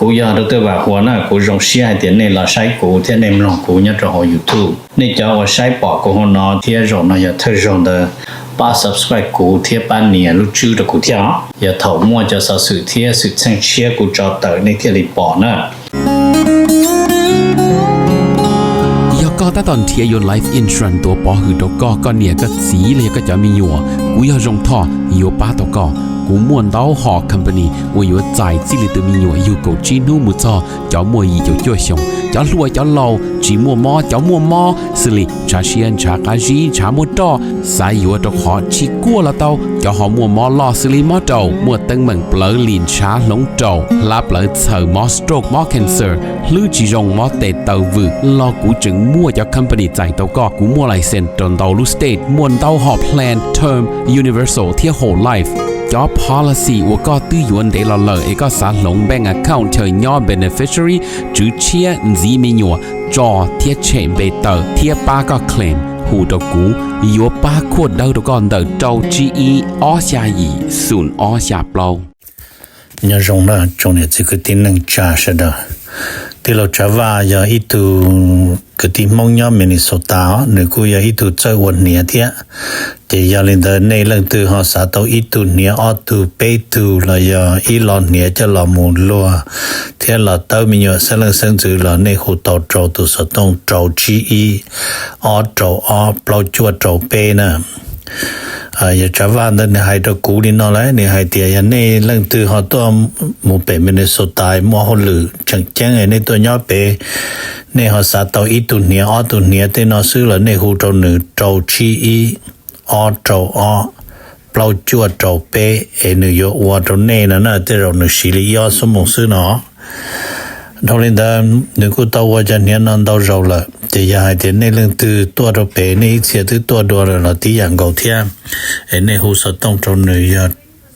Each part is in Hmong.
Kuv yog Doctor Vam Huas na, kuv zoo siab hais tias nej los saib kuv thiab nej mloog kuv nyob rau hauv YouTube. Nej cov uas saib pom kuv hauv no thiab zaum no yog thawj zaug ntawd, pab subscribe kuv thiab pab nias lub tswb rau kuv thiab os. Yog thaum muaj cov xov xwm thiab xwm txheej tshiab kuv tso tawm nej thiaj li pom na. Yog koj tab tom nrhiav yuav life insurance tuav pov hwm rau koj, koj niam koj txiv los yog koj cov me nyuam, kuv yog Zoo Thoj yuav pab tau koj. Kuv muaj ntau hom company uas yuav txais txij li tus me nyuam yug kaum tsib hnub mus txog cov muaj yim caum cuaj xyoos, cov hluas cov laus, tsis muaj mob cov muaj mob, xws li ntshav siab ntshav qab zib ntshav muaj roj, xav yuav rau qhov tsis kuaj los tau, cov ho muaj mob loj xws li mob raum, muaj teeb meem plawv lim ntshav hloov raum, hlab plawv txhaws, mob stroke mob cancer, hlwb tsis zoo mob tes taw vwm los kuv tseem muaj cov company txais tau koj. Kuv muaj license rau ntau lub state, muaj ntau hom plan term, universal thiab whole life. Cov policy uas koj twb yuav ntev los lawm es koj xav hloov bank account chaw nyob beneficiary, tswv tshiab, ntxiv me nyuam, tso thiab tshem npe tawm thiab pab koj claim, hu rau kuv, yuav pab khuaj dawb rau koj ntawm rau tsib ib ob xya yim xoom ob xya plaub. Nyob zoo na tsoom niam txiv kwv tij neej tsa sawv daws. Tij laug Tsav Vaj yog ib tug kwv tij Hmoob nyob Minnesota os, nws kuj yog ib tug txawj ua hniav thiab. Ces yog li ntawd nej leej twg ho xav tau ib tug hniav ob tug peb tug los yog ib lo hniav coj los mus luag thiab los tawb me nyuam xeeb leej xeeb ntxwv los nej hu tau rau tus xov tooj rau tsib ib ob rau ob plaub cuaj rau peb na. Yog Tsav Vaj ntawd nws hais rau kuv li no lawm, nws hais tias yog nej leej twg ho tuaj mus pem Minnesota muaj hauj lwm tseem ceeb nej tuaj nyob pem, nej ho xav tau ib tug hniav ob tug hniav tej no xwb los nej hu rau nws rau tsib ib ob rau ob plaub cuaj rau peb es nws yuav ua rau nej no na, tej zaum nws siv li ib ob xuab moos xwb no. Dhau li ntawd nws kuj tau ua cov hniav no ntau zaus lawm, ces yog hais tias nej leej twg tuaj rau pem nej ib txhia twb tuaj dua lawm los tib yam nkaus thiab, es nej hu xov tooj rau nws yog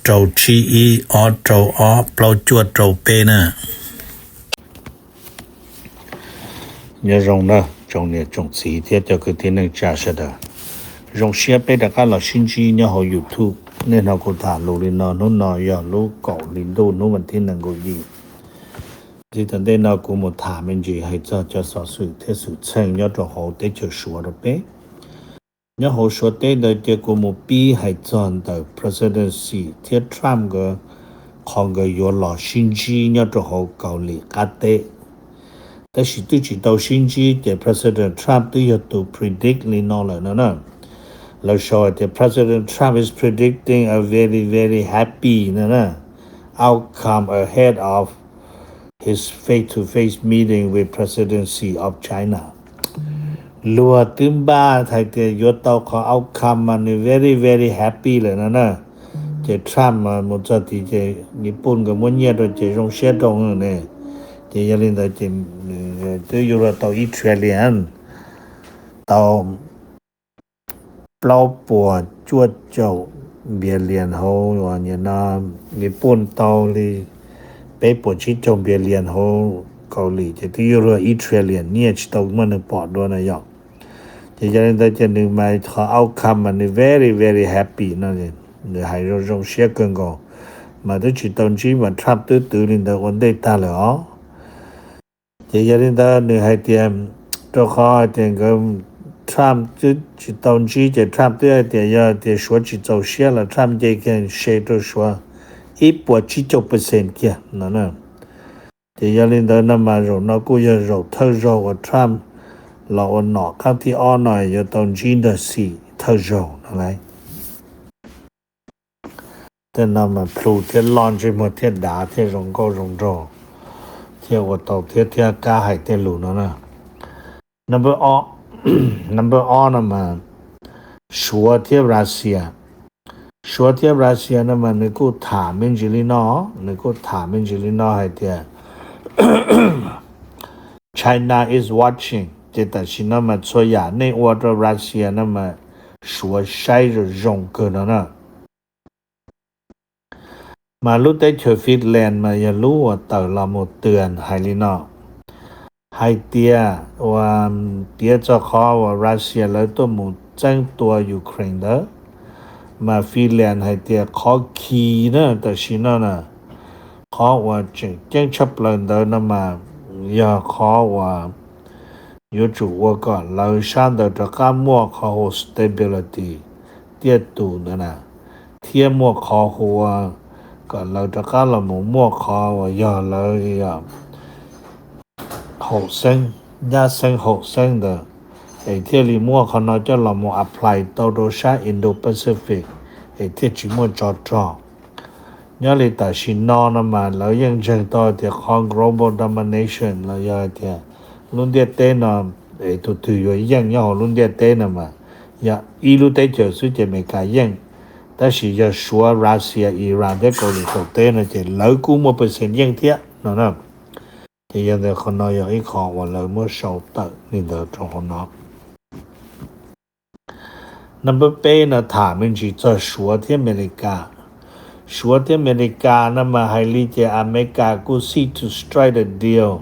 rau tsib ib ob rau ob plaub cuaj rau peb na. Nyob zoo na tsoom niam tsoom txiv thiab cov kwv tij neej tsa sawv daws. Zoo siab peb rov qab los sib ntsib nyob hauv YouTube. Nej hnov kuv tham lus li no, hnub no yog lub kaum hli ntuj hnub vas thib nees nkaum yim. Txij thaum ntej no kuv mus tham me ntsis hais txog cov xov xwm thiab xwm txheej nyob rau hauv teb chaws Suav rau peb. Nyob hauv Suav teb ntawd ces kuv mus pib hais txog ntawm President Xi thiab Trump nkawd qhov nkawd yuav los sib ntsib nyob rau hauv Kaus Lim qab teb. Tab sis twb tsis tau sib ntsib ces President Trump twb yog tus predict li no lawm no na. Lawv sau hais tias President Trump is predicting a very very happy no na, outcome ahead of his face-to-face meeting with President Xi of China. Luag twb npaj hais tias yuav tau qhov outcome mas nws very very happy lawm no na. Ces Trump mas mus txog tid ces Nyij Pooj nkawd muab nyiaj rau ces zoo siab rau ne. Ces yog li ntawd ces twb yuav luag tau ib trillion, tau plaub puas cuaj caum billion hauv, no Nyij Pooj tau li peb puas tsib caug billion hauv Kaus Lim ces twb yuav luag ib trillion nyiaj tsis tau muaj neeg pom dua no yom. Ces yog li ntawd ces nws mas qhov outcome mas nws very very happy no, nws hais zoo zoo siab kawg nkaus. Mas twb tsis tau ntsib mas Trump twb twv li ntawd ua ntej tag lawm os. Ces yog li ntawd nws hais tias, rau qhov hais tias nkawd, Trump twb tsis tau ntsib ces Trump twb hais tias yog tias Suav tsis txaus siab los Trump nce kiag se rau Suav ib puas tsib caug percent kiag no. Ces yog li ntawd no mas zaum no kuj yog zaum thawj zaug uas Trump los ua nom qab thib ob no yuav tau ntsib nrog Xi thawj zaug no lauj. Tej no mas plhu thiab loj ntsej muag thiab dav thiab zoo nkauj zoo nraug thiab ua tau thiab thiab kab hais tej lus no na. Number o, number o no mas Suav thiab Russia. Suav thiab Russia no mas nws kuj tham me ntsis li no, nws kuj tham me ntsis li no hais tias China is watching, ces tam sim no mas txhua yam nej ua rau Russia no mas Suav saib zoo zoo kawg no na. Mas lub teb chaws Finland mas yog lub uas tawm los mus twag hais li no, hais tias uas piav txog qhov uas Russia lawv tuaj mus txeeb tua Ukraine ntawd, mas Finland hais tias qhov khi na tam sim no na, Qhov uas tseem ceeb tshaj plaws ntawd no mas yog qhov uas yuav tsum ua kom lawv sab ntawd rov qab muaj qhov hu stability, tiaj tus ntawd na, thiab muaj qhov hu ua kom lawv rov qab los mus muaj qhov uas yog lawv haum xeeb, nyab xeeb haum xeeb ntawd, es thiaj li muaj qhov no coj los mus apply tau rau sab Indo-Pacific, es thiaj tsis muaj tsov rog. Nyob li tam sim no no mas lawv yeej ntseeg tau tias qhov global domination los yog tias lub ntiaj teb no, es tus twg yuav yeej nyob hauv lub ntiaj teb no mas yog ib lub teb chaws xwb ces Amelikas yeej, tab sis yog Suav, Russia, Iran thiab Kaus Lim qaum teb no ces lawv kuj muaj percent yeej thiab no na. Ces yog ntawd qhov no yog ib qho uas lawv muab sau tawm li ntawd rau hauv no. Number peb no tham me ntsis txog Suav thiab Amelikas. Suav thiab Amelikas no mas hais li ces Amelikas kuj seek to strike a deal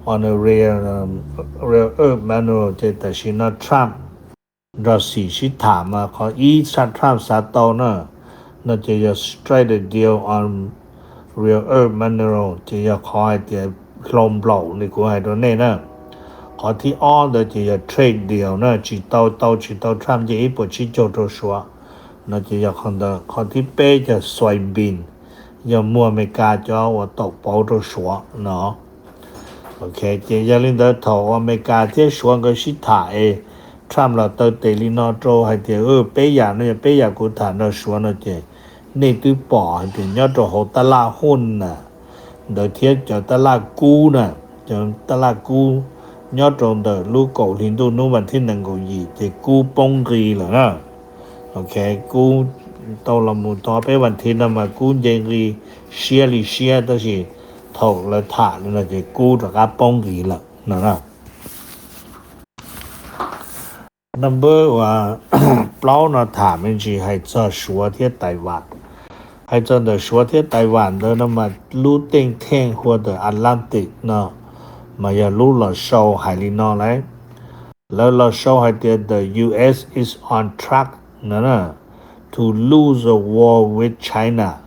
on a rare, rare earth mineral, ces tam sim no Trump nrog Xi sib tham mas qhov ib Trump xav tau na, no ces yog strike a deal on rare earth mineral, ces yog qhov hais tias hlau nplaum li kuv hais rau nej na. Qhov thib ob ntawd ces yog trade deal na, tsis tau, tau tsis tau Trump nce ib puas tsib caug rau Suav, no ces yog qhov ntawd. Qhov thib peb yog soybean, yog muag Amelikas cov uas taum pauv rau Suav no. Ok, ces yog li ntawd thaum uas Amelikas thiab Suav nkawd sib tham es Trump los taw tes li no rau hais tias peb yam no yog peb yam kuv tham nrog Suav no ces nej twb pom hais tias nyob rau hauv tab laj huj na ntawd thiab cov tab laj kub na, cov tab laj kub nyob rau ntawm lub kaum hli ntuj hnub vas thib nees nkaum yim ces kub poob nqi lawm na. Ok, kub tau los mus tau peb vas thiv no mas kub nce nqi siab li siab, tab sis thaum lawv tham li no ces kub rov qab poob nqi lawm no na. Number uas plaub no tham me ntsis hais txog Suav thiab Taiwan. Hais txog ntawm Suav thiab Taiwan ntawd no mas lub teej theej hu ua the Atlantic no mas yog lub los sau hais li no lauj. Lawv los sau hais tias the U S is on track no to lose a war with China.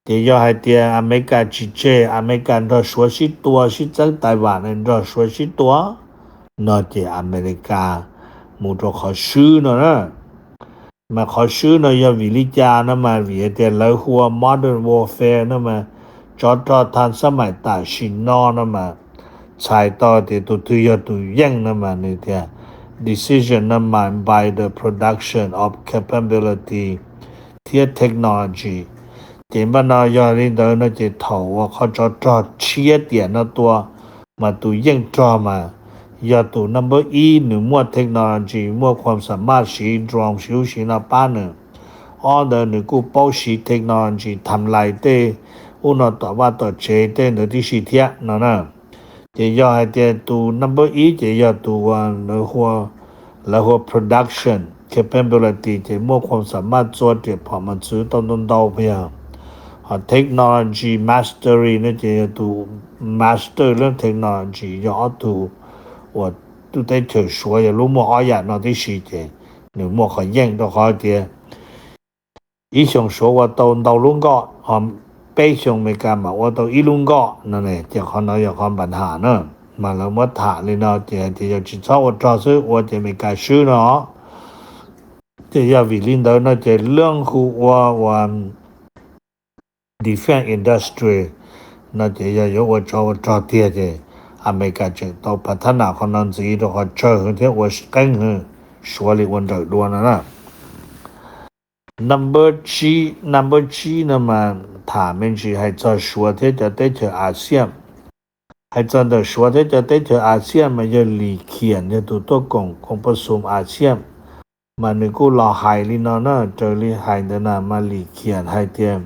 Ces yog hais tias Amelikas tsis tseg, Amelikas nrog Suav sib tua, sib txeeb Taiwan, nrog Suav sib tua, no ces Amelikas mus rau qhov swb no na. Mas qhov swb no yog vim li cas no mas vim hais tias lawv hu ua modern warfare no mas tsov rog thaj xab maim tam sim no no mas txhais tau tias tus twg yog tus yeej no mas nws tias decision no mas by the production of capability thiab technology. Ces npaj no yog li ntawd no ces thaum uas qhov tsov rog tshiab tiam no tua mas tus yeej rog mas yog tus number ib, nws muaj technology, muaj khuam xam maj siv drone siv ub siv no pab nws. Ob ntawd nws kuj paub siv technology tham lais tej ub no tom vaj tom tsev tej ntawd tib si thiab no na. Ces yog hais tias tus number ib ces yog tus uas lawv hu ua production capability ces muaj khuam xam maj txua riam phom mas txwv tau ntau ntau yog. Ho technology mastery no ces yog tus master lub technology, yog ob tug uas lub teb chaws Suav yog lub muaj ob yam no tib si ces nws muaj qhov yeej rau qhov tias ib xyoos Suav ua tau ntau lub nkoj, ho peb xyoos Amelikas mam ua tau ib lub nkoj no ne. Ces qhov no yog qhov npam ham na, mas lawv muab tham li no ces hais tias yog tsis txhob ua rog xwb, ua ces Amelikas swb no. Ces yog vim li ntawd no ces leej hu ua uas defense industry no ces yog yuav ua tsov ua rog tiag ces Amelikas tseem tau phav thab nam qhov no ntxiv rau qhov tsawg thiab ua qeeb Suav li ua nrawm dua no na. Number tsib, number tsib no mas tham me ntsis hais txog Suav thiab cov teb chaws ASEAN. Hais txog ntawm Suav thiab cov teb chaws ASEAN mas yog Lis Khian yog tus tuaj koom koom paj xum ASEAN, mas nws kuj los hais li no na, raws li hais ntawd na mas Lis Khian hais tias,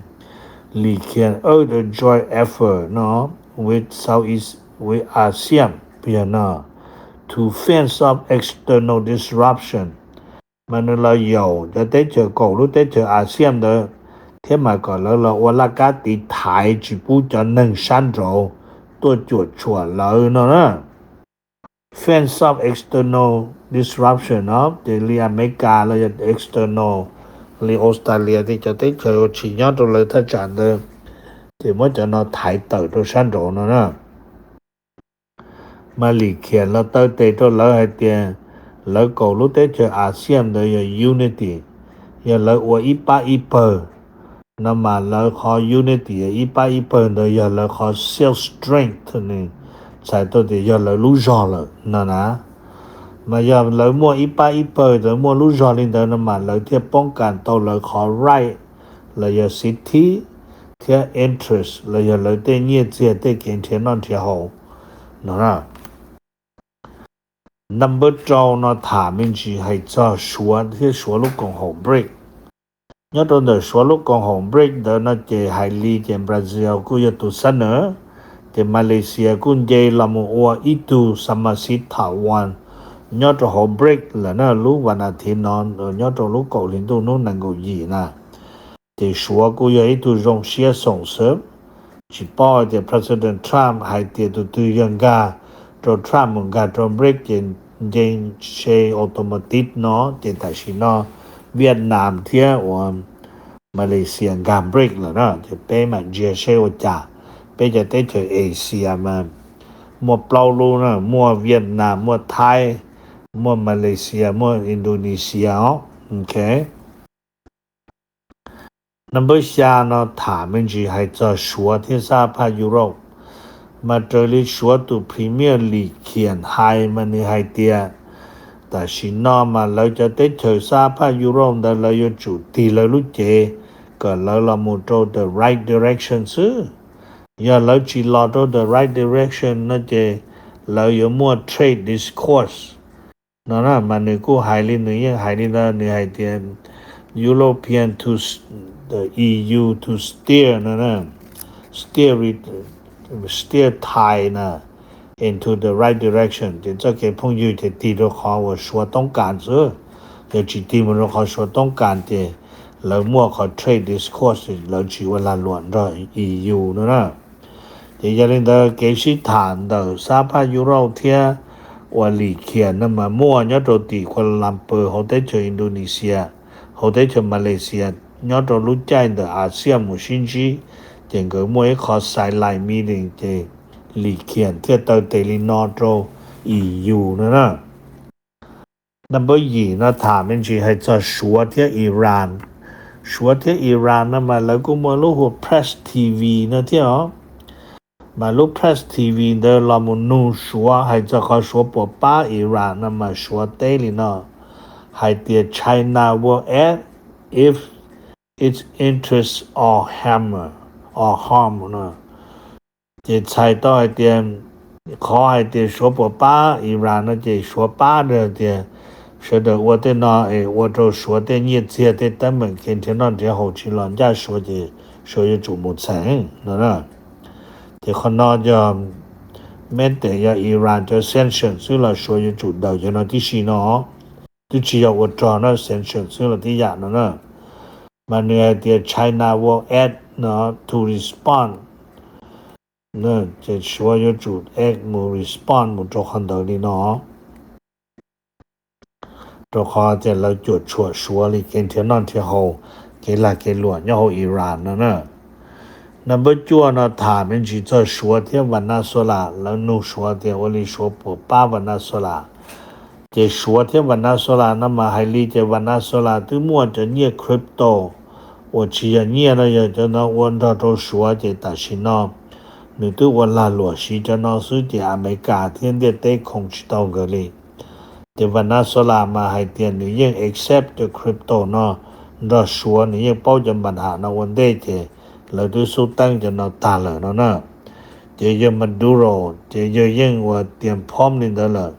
Lis Khian urged a joint effort no with Southeast, with ASEAN, yog no, to fend off external disruption. Mas nws los yaum cov teb chaws kaum lub teb chaws ASEAN ntawd thiab mas kom lawv los ua laj kab tiv thaiv tsis pub cov neeg sab nraud tuaj cuam tshuam lawv no na. Fend off external disruption no ces li Amelikas los yog external, li Australia thiab cov teb chaws uas tsis nyob rau lawv thaj tsam ntawd ces muab cov no thaiv tawm rau sab nraud no na. Mas Lis Khian los taw tes rau lawv hais tias lawv kaum lub teb chaws ASEAN ntawd yog unity, yog lawv ua ib pab ib pawg no mas lawv qhov unity ib pab ib pawg ntawd yog lawv qhov self strength, nws txhais tau tias yog lawv lub zog lawm no na. Mas yog lawv muaj ib pab ib pawg ntawd muaj lub zog li ntawd no mas lawv thiaj poob kas tau lawv qhov right los yog siv thib thiab interest los yog lawv tej nyiaj txiag tej kev nrhiav noj nrhiav haus no na. Number rau no tham me ntsis hais txog Suav thiab Suav lub koom haum BRICS. Nyob rau ntawm Suav lub koom haum BRICS ntawd no ces hais li ces Brazil kuj yog tus xab nawm, ces Malaysia kuj nce los mus ua ib tug xab mas xiv Taiwan nyob rau hauv BRICS lawm na lub vas nas thiv no, nyob rau lub kaum hli ntuj hnub nees nkaum yim na. Ces Suav kuj yog ib tug zoo siab xoom xwb. Tsis paub hais tias President Trump hais tias tus twg yog nkag rau Trump mus nkag rau BRICS ces nce se automatic no, ces tam sim no Vietnam thiab uas Malaysia nkag BRICS lawm na, ces peb mam ntsia seb ua cas. Peb cov teb chaws Asia mas muaj plaub lub na, muaj Vietnam, muaj Thaib, muaj Malaysia, muaj Indonesia os. Ok. Number xya no tham me ntsis hais txog Suav thiab Xab Phaj Europe. Mas raws li Suav tus Premier Lis Khian hais mas nws hais tias tam sim no mas lawv cov teb chaws Xab Phaj Europe ntawd lawv yuav tsum tig lawv lub cev kom lawv los mus rau the right direction xwb. Yog lawv tsis los rau the right direction no ces lawv yuav muaj trade discourse no na. Mas nws kuj hais li, nws yeej hais li ntawd, nws hais tias European to s- the E U to steer no na, steer re- steer Thai na into the right direction, ces txoj kev phooj ywg ces tig rau qhov uas Suav toob kas xwb. Yog tsis tig mus rau qhov Suav toob kas ces lawv muaj qhov trade discourse, lawv tsis ua lag luam nrog E U no na. Ces yog li ntawd kev sib tham ntawm Xab Phaj Europe thiab uas Lis Khian no mas muaj nyob rau tim Kuala Lumpur hauv teb chaws Indonesia, hauv teb chaws Malaysia, nyob rau lub caij ntawm ASEAN mus sib ntsib, ces nkawd muaj ib qho satellite meeting, ces Lis Khian thiaj taw tes li no rau E U no na. Number yim no tham me ntsis hais txog Suav thiab Iran. Suav thiab Iran no mas lawv kuj muaj lub hu ua Press T V no thiab os. Mas lub Press T V ntawd los mus nug Suav hais txog qhov Suav puas pab Iran no mas Suav teb li no, hais tias China will act if its interests are hammer or harm no. Ces txhais tau hais tias qhov hais tias Suav puas pab Iran no ces Suav pab tias sawv daws ua tej no es ua rau Suav tej nyiaj txiag tej teeb meem kev nrhiav noj nrhiav haus tsis los ncaj Suav ces Suav yuav tsum mus txheem no na. Ces qhov no yog meb tes yog Iran cov sanction xwb los Suav yuav tsum daws cov no tib si no. Twb tsis yog ua rog na, sanction xwb los tib yam no na. Mas nws hais tias China will act no to respond. Ces Suav yuav tsum act mus respond mus rau qhov ntawd li no. Rau qhov tias lawv cuam tshuam Suav li kev nrhiav noj nrhiav haus, kev lag kev luam nyob hauv Iran no na. Number cuaj no tham me ntsis txog Suav thiab Venezuela, lawv nug Suav tias ua li Suav puas pab Venezuela. Ces Suav thiab Venezuela no mas hais li ces Venezuela twb muaj cov nyiaj crypto uas tsis yog nyiaj no, yog cov no ua nrog rau Suav ces tam sim no nws twb ua lag luam siv cov no xwb ces Amelikas thiab ntiaj teb khoom tsis tau nkawd li. Ces Venezuela mas hais tias nws yeej accept cov crypto no nrog Suav, nws yeej paub cov npa ham no ua ntej ces lawv twb xub teeb cov no tag lawm no na. Ces yawg Maduro ces yawg yeej ua tias phom li ntawd lawm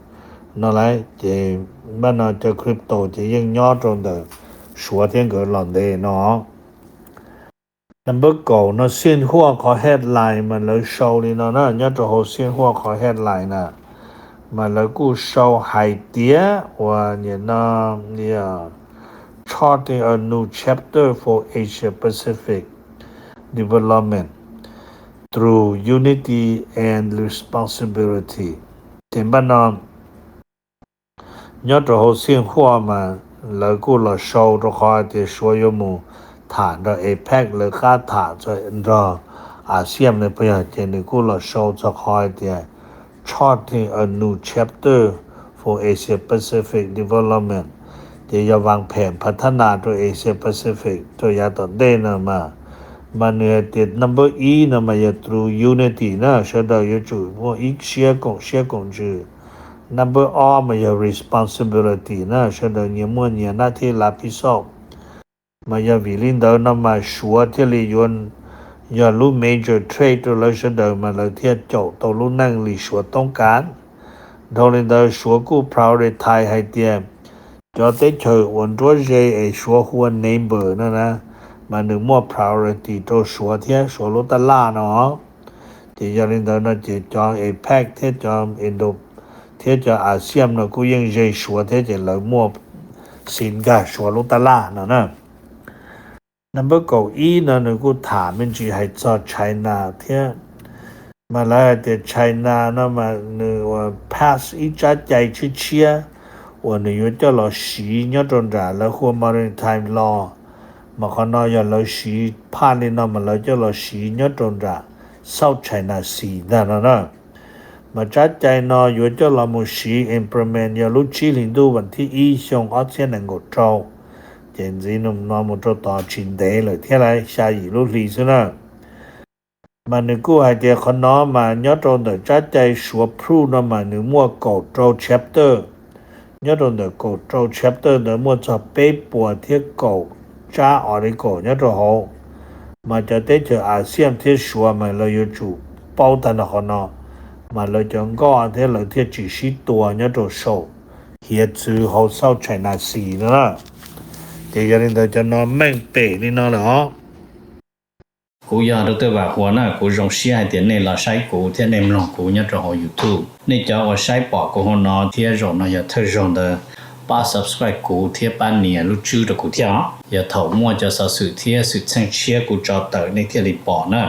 no lauj. Ces npaj no cov crypto ces yeej nyob rau ntawm Suav thiab nkawd los ntev no. Number kaum no Xia Huaj qhov headline mas lawv sau li no na, nyob rau hauv Xia Huaj qhov headline na, mas lawv kuj sau hais tias uas nim no charting a new chapter for Asia Pacific development through unity and responsibility. Ces npaj no nyob rau hauv Xia Huaj mas lawv kuj los sau rau qhov tias Suav yuav mus tham nrog APEC, lawv qab tham nrog ASEAN no puas yog, ces nws kuj los sau txog qhov hais tias charting a new chapter for Asia Pacific development, ces yog วางแผนพัฒนา rau Asia Pacific rau yav tom ntej no mas, mas nws hais tias number ib no mas yog through unity na, sawv daws yuav tsum muaj ib siab koom siab koom ntsws. Number ob mas yog responsibility na, sawv daws nyias muaj nyias nab thib lav pib xauj. Mas yog vim li ntawd no mas Suav thiaj li yuav yog lub major trade rau lawv sawv daws mas lawv thiaj caum tau lub neej li Suav toob kas. Dhau li ntawd Suav kuj prioritize hais tias cov teb chaws uas nruab ze es Suav hu ua neighbor no na, mas nws muaj priority rau Suav thiab Suav lub tab laj no. Ces yog li ntawd no ces cov APEC thiab cov Indo thiab cov ASEAN no kuj yeej ze Suav thiab ces lawv muaj sin nkag Suav lub tab laj no na. Number kaum ib no nws kuj tham me ntsis hais txog China thiab. Mas lawv hais tias China no mas nws pass ib tsab cai tshiab tshiab uas nws yuav coj los siv nyob rau nram lawv hu ua maritime law. Mas qhov no yog lawv siv phaj li no mas lawv coj los siv nyob rau nram South China Sea ntag no na. Mas tsab cai no yuav coj los mus siv implement yog lub tsib hlis ntuj vas thib ib xyoo ob txhiab nees nkaum rau, ces ntxiv no mus rau tod tsis ntev lawm thiab, xya yim lub hli xwb na. Mas nws kuj hais tias qhov no mas nyob rau ntawm tsab cai Suav proof no mas nws muaj kaum rau chapter. Nyob rau ntawm kaum rau chapter ntawd muaj txog peb puas thiab kaum tsab article nyob rau hauv. Mas cov teb chaws ASEAN thiab Suav mas lawv yuav tsum paub tag nrho qhov no, mas lawv cov nkoj thiab lawv thiaj tsis sib tua nyob rau saum hiav txwv hauv South China Sea no na. Ces yog li ntawd cov no meej pem li no lawm os. Kuv yog Doctor Vam Huas na, kuv zoo siab hais tias nej los saib kuv thiab nej mloog kuv nyob rau hauv YouTube. Nej cov uas saib pom kuv hauv no thiab zaum no yog thawj zaug ntawd, pab subscribe kuv thiab pab nias lub tswb rau kuv thiab os. Yog thaum muaj cov xov xwm thiab xwm txheej tshiab kuv tso tawm nej thiaj li pom na.